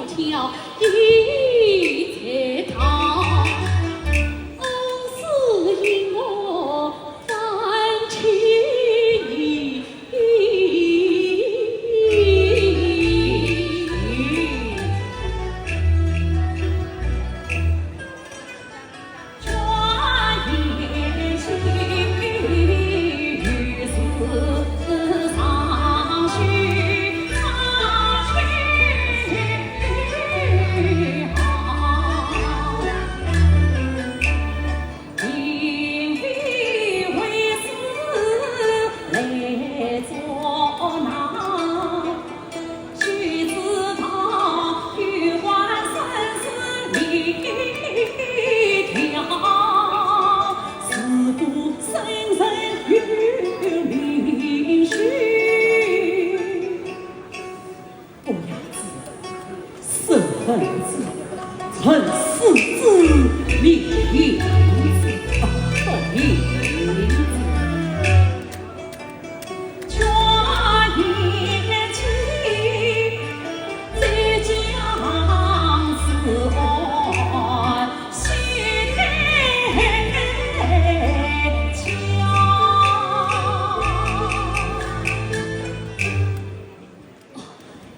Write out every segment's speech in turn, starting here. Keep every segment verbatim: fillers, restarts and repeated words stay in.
跳一节操，恩师引我翻起你。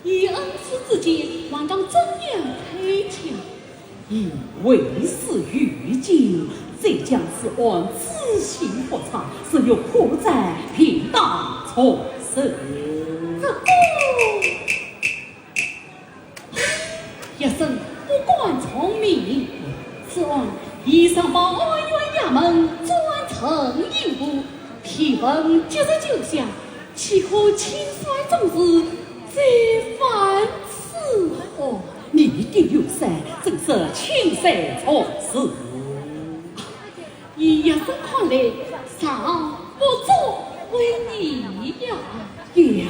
以恩师之见，还当怎样开讲？以为师愚见，再将此案仔细复查，日后可再另当重审。这个，学生不敢从命。此案已上报按院衙门专程刑部，提问及时究下， 岂可轻率从事再犯此案？你的有三，怎是轻率从事？以学生看来，尚不足为疑呀。呀。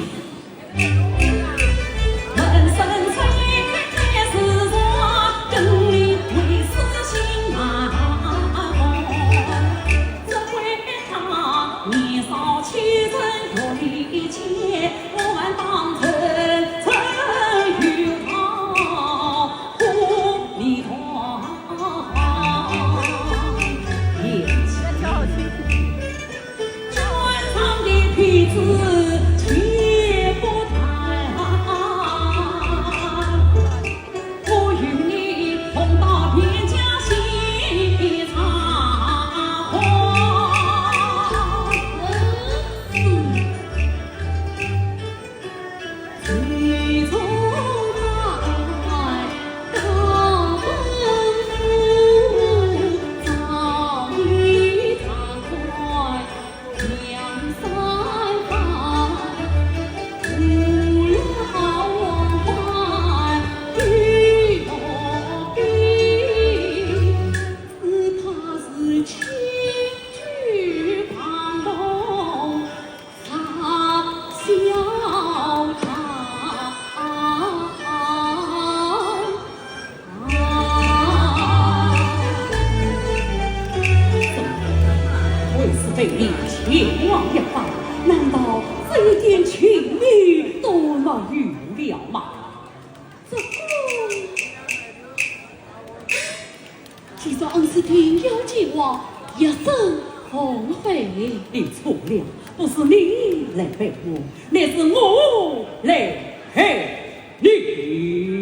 为师陪你前往一访，难道这一点情面都没有了吗？这个，既然恩师定要前往，学生奉陪。你错了，不是你来陪我，乃是我来陪你。